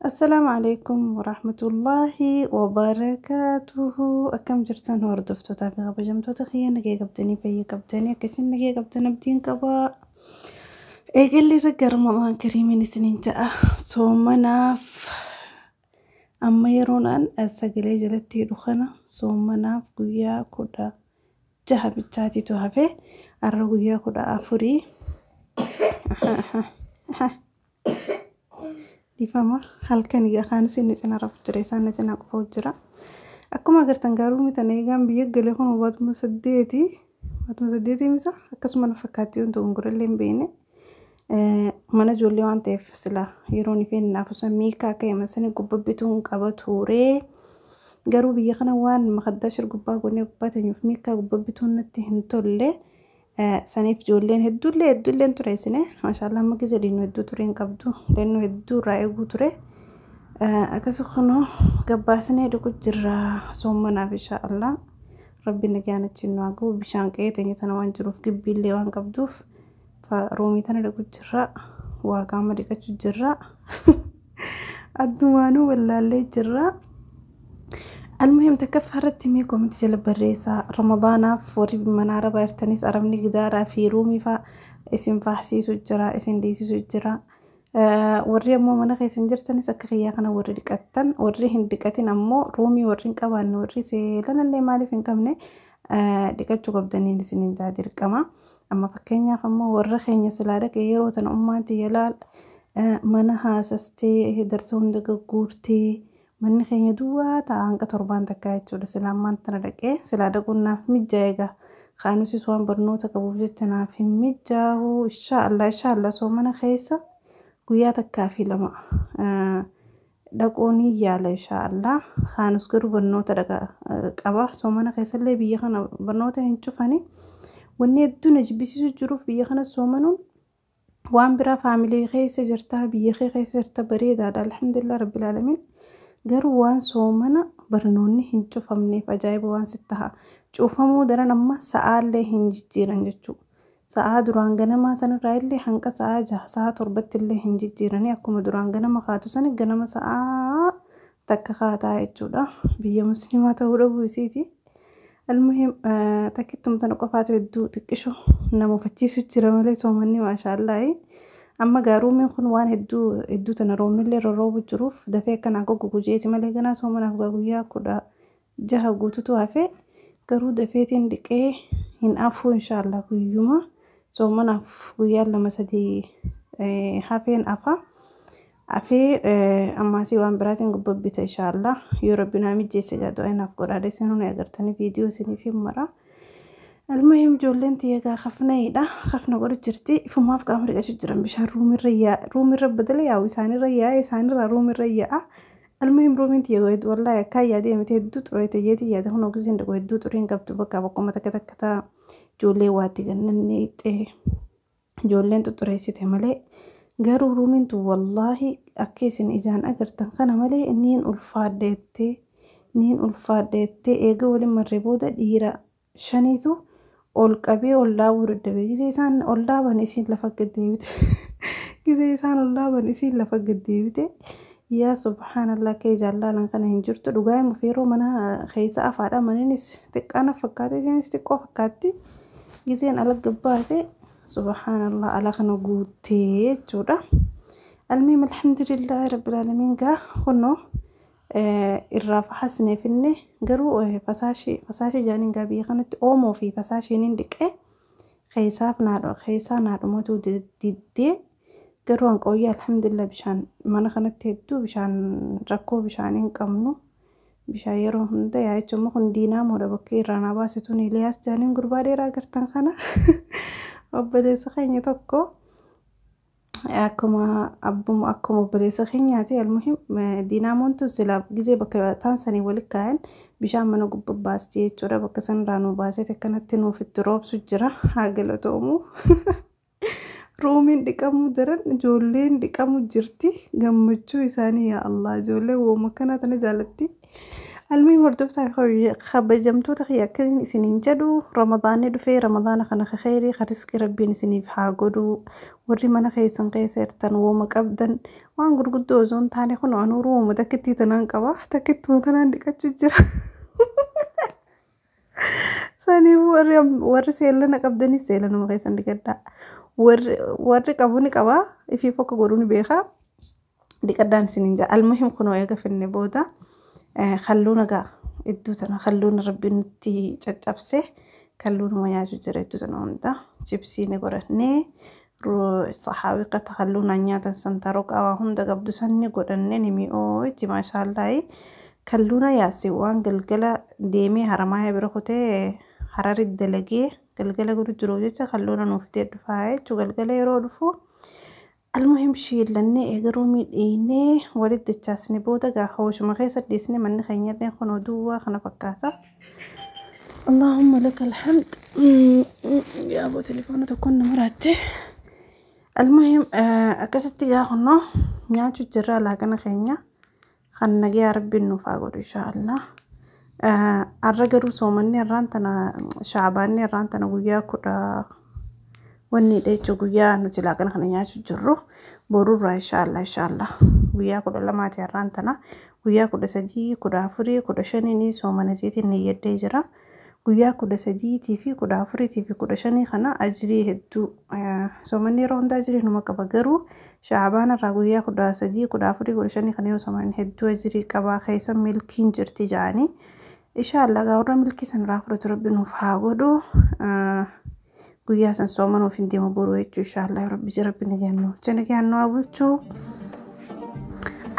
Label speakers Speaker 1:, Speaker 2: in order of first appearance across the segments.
Speaker 1: Assalaamu alaikum warahmatullaahi wabarakaatuhu. Akkam jirtan hordoftootaa fi kabajamtoota kiyya? Nagee qabdanii, fayya qabdanii, akkasiin nagee qabdan abdiin qabaa. Eegalli irra gara Ramadaan kariimiin isiniin ja'a. Soomanaaf amma yeroon an sagalee jalatti hidhu kana soomanaaf guyyaa 16 bichaatitu hafe, har'a guyyaa 14. Dhiifama, halkan afaan isin cina rafu jira, isaan cina qofa jira. Akkuma agartan garuu mitan eegaan biyya galee kun waatuma 8, waatuma 8 misa akkasuma na fakkaatti, wanti gurgurallee hin beekne. Mana ijoollee waan ta'eef sila yeroon ifeen naaf osoo miikaa akka himan sani gubbaa bituun qaba turee. Garuu biyya kana waan makaddaa shir gubbaa goonee gubbaa teenyuuf miikaa gubbaa bituun natti hin tolle. Saniif ijoolleen hedduullee hedduulleen ture isine, maashaallah, amma gisa dhiinu hedduu ture hin qabdu, leennu hedduu irraa eeguu ture. Akkasi kunoo gabbaasnee dhugu jirra soomanaaf, inshaallah. Rabbi nagaan achiin nu haa gahu. Bishaan qe'ee teenya tana waan jiruuf, gibbiillee waan qabduuf, roomii tana dhiqu jirra, waa qaama dhiqachuu jirra, addumaanuu wallaallee jirra. Almuhim, takkaffaa irratti mee koomentii jala barreessaa, Ramadaanaaf warri mana arabaa jirtanis arabni gidaaraa fi ruumii fa'aa isin faahsiisu jira, isin dhiisisu jira. Warri ammoo mana keessan jirtanis akka kiyyaa kana warri dhiqattan, warri hin dhiqatin ammoo ruumii warri hin qabaanne, warri seelanallee maaliif hin qabne, dhiqachuu qabdaniin isiniin jaa dirqama. Amma fakkeenyaaf ammoo warra keenya silaa dhaqee yeroo tana ummaan tiyya laal mana haasastee darsa hunda gagguurtee manni keenya duwwaa ta'a hanga torbaan takkaa jechuudha. Silaa ammaan tana dhaqee silaa dhaquun naaf mijaa'e egaa. Kaanusis waan barnoota qabuuf jecha naaf hin mijaahu. Inshaallah, inshaallah, soomana keessa guyyaa takkaa fi lama dhaquun ni yaala, inshaallah. Kaanus garuu barnoota qaba. Soomana keessallee biyya kana barnoota hin cufani. Wanni hedduu na jibbisiisu jiruuf biyya kana soomanuun waan biraa, faamilii keessa jirta, biyya kee keessa jirta, bareedaadha, alhamdulillah rabbil aalamiin. Garuu waan soomana barnoonni hin cufamneef ajaa'iba waan sitti ta'a. Cufamuu daran amma sa'aallee hin jijjiiran jechuudha. Sa'aa duraan ganamaa sanarraa illee hanqa sa'aa 6, sa'aa 7tti illee hin jijjiiranii, akkuma duraan ganama kaatu sani ganama sa'aa 1 kaataa jechuudha. Biyya musliimaa ta'uu dhabuu isiiti. Almuhim, takkittum tana qofaatu hedduu xiqqisho nama ufachiisu jira malee soomanni maashaallahi. Amma gaaruumiin kun waan hedduu hedduu tana roobnillee rorroobu jiruuf dafee akkanaa goggogu jeeti malee ganaa soomanaaf guyyaa 16 guututu hafe, garuu dafeetiin dhiqee hin afuu, inshaallah, guyyuma soomanaaf guyyaan 2 3 hafeen afa. Afee ammaasii waan biraatiin gubbabbita, inshaallah, yoo rabbi naa mijjeesse gaa du'aa naaf godhaa, isin hunda agartanii viidiyoo isiniif hin mara. Almuhim, ijoolleen tiyya gaa kafnayidha. Kafna godhu jirti. Ifumaaf qaama dhiqachuu jiran, bishaan ruumirra yaa'a. Ruumirra badala yaa'u isaanirra yaa'a, isaanirra ruumirra yaa'a. Almuhim, ruumiin tiyya wallaahi akkaan yaadee miti, hedduu xureete jeetii yaada kun ogiseen dhiqu hedduu xuriin qabdu, bakka bakkuma takka takka ta'a. Ijoollee waatti gannannee ixxee ijoolleen xuxureessite malee garuu ruumiin tun wallaahi akka isin ijaan agartan kana malee niin ulfaadheettee, niin ulfaadheettee. Eega waliin marree booda dhiira shaniitu ol qabee ol dhaabuu dadhabe. Gisee isaan ol dhaaban isiin lafa gad deebite. Gisee isaan ol dhaaban isiin lafa gad deebite. Yaa subhaanallah, akka ijaan laalan kana hin jirtu. Dhugaa himuuf yeroo mana keessa afaadha, maninis xiqqaana fakkaate, isiinis xiqqoo fakkaatti. Giseen ala gabbaase subhaanallah ala kana guuttee jechuudha. Almiim, alhamdulillahi rabbil aalamiin, gaa kunoo irraa fahasnee finne, garuu fasaashii fasaashii jaaniin gaa biyya kanatti oomoo fi fasaashiin hin dhiqee keessaaf naadho keessaa naadhumatu diddee, garuu hanqooyyee alhamdulillah bishaan mana kanatti hedduu bishaan rakkoo bishaan hin qabnu. Bishaan yeroo hunda yaa jechuun kun diinaamoodha, bakkee irraa naa baase tun Iliyaas jaaniin gurbaa dheeraa agartan kana, obboleessa keenya tokko, akkuma abbuma akkuma obboleessa keenyaati. Almuhim, diinaamoon tun silaa gizee bakka taan sanii walitti kaayan bishaan mana gubbaa baasti jechuudha. Bakka sanarraa nu baasee akkanatti nuuf itti roobsu jira, haa galatoomu. Ruumiin dhiqamuu daran ijoolleen dhiqamu jirti, gammachuu isaanii yaa Allah, ijoollee wooma akkanaa tana jaalatti. Almuhim hordoftaa kabajamtoota kiyya akkan isiniin jedhu Ramadaanni dhufee Ramadaana kana kheyrii riskii rabbiin isiniif haa godhu. Warri mana keessan keessa jirtan wooma qabdan waan gurguddoo osoo hin taane kun anuuruu wooma takkittii tanaan qaba. Takkittuma tanaan dhiqachuu jira. Saniifuu warri seellana qabdanis seellanuma keessan dhiqadhaa. Warri qabu ni qaba. Ifiif akka godhu ni beeka. Dhiqadhaan isiniin jedha. Almuhim kunoo eega finne booda kalluuna gaa iddoo tana kalluuna rabbiin nutti caccabse kalluunuma nyaachuu jira iddoo tana hunda. Chipsii ni godhannee saxaawiqata kalluunaan nyaatan san taroqaa waa hunda qabdu san ni godhannee ni mi'ooyti maashaallahi. Kalluuna yaase waan galgala deemee Haramaaya bira kutee Harari dalagee galgala godhu jiruuf jecha kalluuna nuuf fidee dhufaa jechuudha. Galgala yeroo dhufu almuhim shiillannee eegaruu miidhiinee walitti dachaasne booda gaa hooshuma keessa dhiisne manni keenya kun duwwaa kana fakkaata. Allahumma laka alhamd. Yaa boo telefoona tokkoon nama raatte. Almuhim akkasitti gaa kunoo nyaachuu jirra laaqana keenya. Kan nagayaa rabbiin nuuf haa godhu inshaallah. Har'a garuu soomanni har'aan tana shaabaanni har'aan tana guyyaa kudha wanni dha jechuudha guyyaa nuti laaqana kana nyaachuu jirru borurraa inshaallah inshaallah guyyaa 12 har'aan tana guyyaa 13 14 15 ni soomana jeetiin ni yaddee jira. Guyyaa 13 fi 14 fi 15 kana ajrii hedduu soomanni yeroo hundaa ajrii numa qaba garuu shaabaan irraa guyyaa 13 14 15 kana yoo soomanni hedduu ajrii qaba keessa milkiin jirti jedhanii inshaallah gaa warra milkii san irraa fudhatu rabbi nuuf haa godhu. Guyyaa san soomanuuf hin deemu boruu jechuu inshaallah rabbi jira rabbi ni kennu haa bulchuu.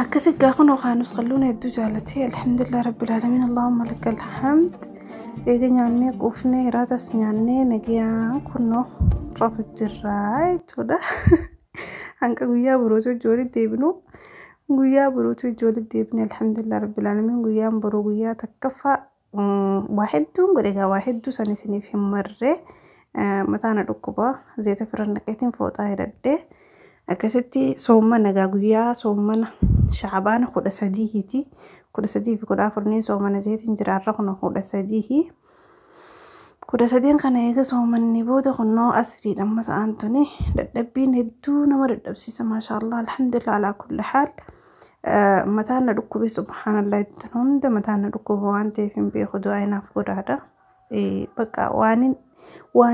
Speaker 1: Akkasi gaa kunoo kaanus qalluun hedduu jaalatee alhamdulillah rabbil aalamiin allahumma laka alhamd. Eega nyaannee quufnee hiraatas nyaannee nagayaan kunoo rafu jirraa jechuudha. Hanqa guyyaa borootu ijoollee deebinu guyyaa borootu ijoollee deebine alhamdulillah rabbil aalamiin guyyaan boruu guyyaa takkaffaa waa hedduun godhe egaa waa hedduu san isiniif hin marree mataana dhukkuba zeeta fira naqeetiin fooxaa hidhadhee akkasitti soomana egaa guyyaa soomana shaabaana 13ti. 13 fi 14 soomana jeetiin jira har'a kun 13. 13 kana eega soomanni booda kunnoo asriidha amma sa'aan tuni dadhabbiin hedduu nama dadhabsiisa maashaallah alhamdulillah alaa kulli haal. Mataan na dhukkube subhaanallah ittiin hunda mataan na dhukkuba waan ta'eef hin beeku du'aa inaaf godhaadha. Bakka waan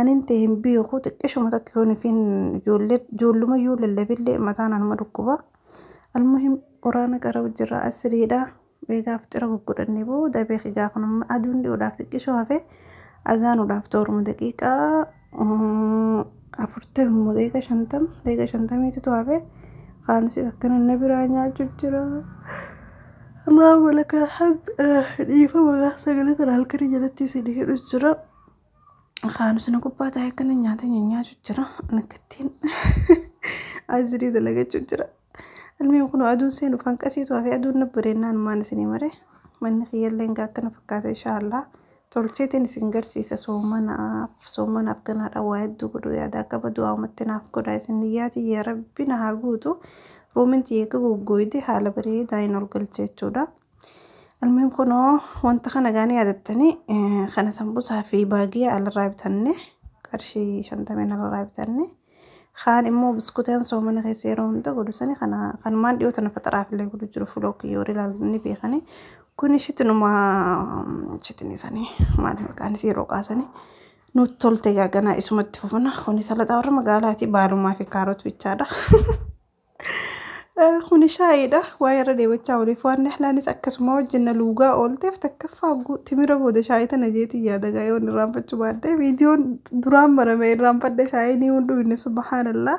Speaker 1: hin ta'e hin beeku xiqqishuma takka yoon ifiin ijoolluma yoo lallabillee mataan anuma dhukkuba. Almuhim quraana qara'u jira asriidha. Beekaaf xira guggodhannee booda beeki gaa kun aduun dhi'uudhaaf xiqqishoo hafe azaanuudhaaf tooruma daqiiqaa 40 immoo daqiiqa 50 daqiiqa 50 hafe kaanusi akkana na biraa nyaachuu jira. Allahumma laka alhamd dhiifama gaa sagalee tana halkanii jalatti isin hidhu jira. Kaanusi na gubbaa taa'ee akkana nyaata nyaachuu jira. Nakkattiin azirii dalagachuu jira. Almuhim kun aduun seenu fanqasiitu hafe aduun na bareennaan maan isinii mare manni kiyyallee egaa akkana fakkaata inshaallah. Tolcheetiin isin garsiisa soomanaaf ganaadha waa hedduu godhu yaada qaba du'aa ummatti naaf godha isin niyyaati yaa rabbi na haa guutu. Roomin xiyyeeka goggooyde haala bareedaa hin ol galche jechuudha. Almuhim kunoo wanta kana gaanii yaadattanii kana sambusaa fi baagiyaa alarraa bitanne qarshii 50 alarraa bitanne. Kaan immoo buskuteen soomana keessa yeroo hunda godhu sani kana kanumaan dhiyoo tana faxaraaf illee godhu jiru fuloo kiyyoo ilaalu ni beekani. Kun ishitinuma ishitini sanii maali maqaan isii yeroo kaasanii nutti tolte gaaganaa isumatti fufuna. Kuni salaxaa warra magaalaati baalumaa fi kaarot bichaadha. Kuni shaayiidha. Waa irra deebachaa oliif waan ihlaanis akkasuma wajjin na luugaa oolteef takkaffaa timira booda shaayii tana jeetii yaada gaa yoon irraanfachuu baadde viidiyoon duraan marame irraanfadhe shaayii ni hunduu inni subhaanallah.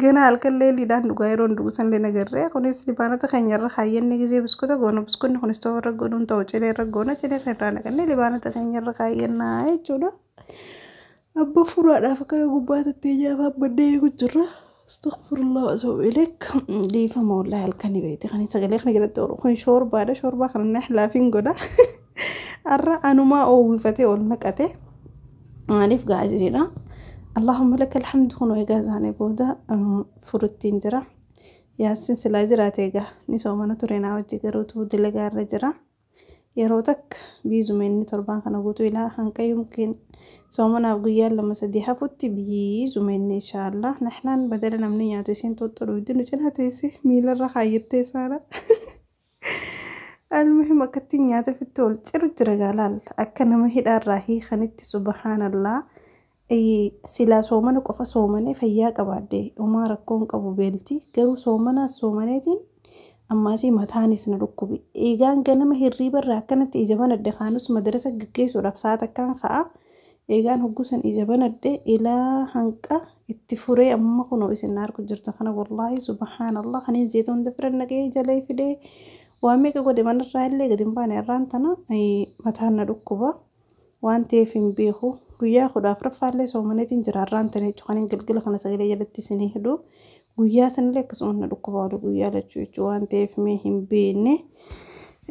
Speaker 1: Gana halkan leeliidhaan dhugaa yeroo dhugu sanillee nagarree kunis libaanota keenya irra kaayyannee gisee buskuta goona buskunni kunis toora irra godhuun ta'u cilee irra goona cilee san irraa naqannee libaanota keenya irra kaayyannaa jechuudha. Abba furaadhaaf akkana gubbaa tattee afaan baddee eegu jirra. Astaghfirullah wa atuubu ilaik. Dhiifama wallahi halkanii beekte kan sagalee kana jalatti oolu kun shoorbaadha shoorbaa kana nahlaafiin godha. Har'a anumaa oowwifatee ol naqate maaliif gahaa jiridha. Allahumma laka alhamdu kun egaa isaanii booda furuttiin jira. Yaasin silaa jiraate egaa ni soomana ture naa wajji garuutu dalagaa irra jira. Yeroo takka biizuma inni torbaan kana guutuu ilaa hanqa yumkin soomanaaf guyyaan 2-3 hafutti biizuma inni inshaallah. Nahlaan badala namni nyaatu isiin xuuxxuu nu cinaa teesse miilarra kaayyattee saana. Almuhim akkatti nyaata fitti ol ciru jira gaalaal akka nama hidhaarraa hiikanitti subhaanallah. Silaa soomana qofa soomanee fayyaa qabaadde homaa rakkoon qabu beelti garuu soomanaas soomaneetiin ammaasii mataanis na dhukkubi. Eegaan ganama hirriibarraa akkanatti ija banadhe kaanus madarasa gaggeessuudhaaf sa'a takkaan ka'a. Eegaan hoggusan ija banadhe ilaa hanqa itti furee amma kunoo isin argu jirta kana wallaahi subhaanallah kaniin zeeta hunda fira naqee jalee fidee waan meeqa godhe manarraa illee gadi hin baane irraan tana mataan na dhukkuba waan ta'eef hin beeku. Guyyaa 14ffaallee soomaneetiin jira irraan tana jechuun kaniin galgala kana sagalee jalatti isinii hidhu. Guyyaa sanillee akkasuma na dhukkuba oolu guyyaa lachuu jechuun waan ta'eef mee hin beekne.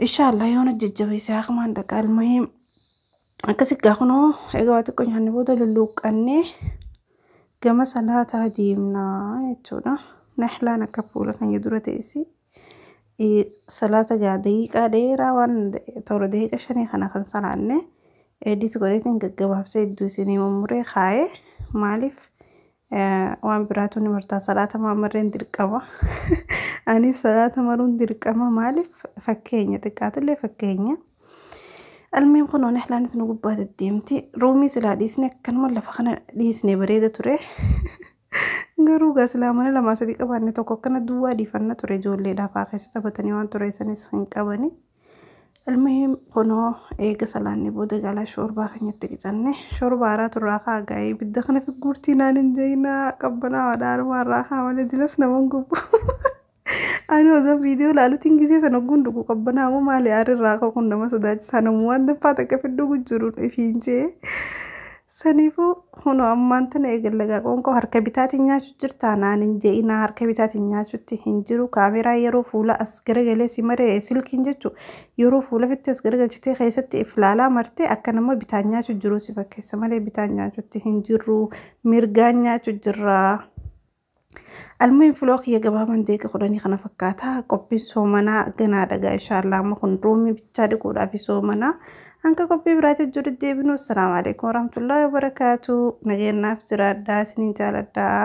Speaker 1: Inshaallah yoona jajjabeessee haqmaan dhaqa almuhiim akkasi gaa kunoo egaa waa xiqqoo nyaanni booda lulluuqqannee gama salaataa deemnaa jechuudha. Nahlaan akka fuula kan dura teessi. Salaata gaa daqiiqaa dheeraa waan toora daqiiqa 5 kana kan salaanne edit godheetiin gaggabaabsee hedduu isinii mummuree kaa'ee maaliif waan biraatu ni martaa salaata marreen dirqama. Ani salaata maruun dirqama maaliif fakkeenya xiqqaatullee fakkeenya. Almiin kunoo nahlaanis nu gubbaa deddeemti. Ruumii silaa dhiisne akkanuma lafa kana dhiisne bareeda ture. Garuu gaa silaa mana 2-3 qabaanne tokko akkana duwwaa dhiifanna ture ijoolleedhaaf haa keessa taphatanii waan tureessanis hin qabani. Almuhim kunoo eega salaanni booda galaa shoorbaa keenyatti qicanne shoorbaa haaraa turraa kaa gaa'ee ibidda kana figuurtii naan hin jeenaa qabbanaa wadhaarumaa irraa kaa malee dilas naman gubu. Ani osoo viidiyoo ilaaluutiin gisee sana ogguun dhugu qabbanaa moo maali aarri irraa ka'u kun nama sodaachisaa namuu waan danfaa takka fiduu jiru ifiin jee. Saniifuu kunoo ammaan tana eegalagaa qoonqoo harka bitaatiin nyaachuu jirtaa naan hin je'inaa harka bitaatiin nyaachuutti hin jiru kaameraa yeroo fuula as garagalee si maree silkiin jechuun yeroo fuula fitti as garagalchitee keessatti iflaalaa martee akka nama bitaan nyaachuu jiru si fakkeessa malee bitaan nyaachuutti hin jiru mirgaan nyaachuu jirra. Almuhim filoo kiyya gabaabaan deeqa 10 kana fakkaata qophiin soomanaa ganaa dhagaa inshaallah amma kun ruumii bichaa dhiquudhaaf soomanaa. Hanqa qophii biraatiif jiru deebinu. Assalaamu alaikum warahmatullahi wabarakaatu. Nageenyaaf jiraadhaa isiniin jaaladhaa.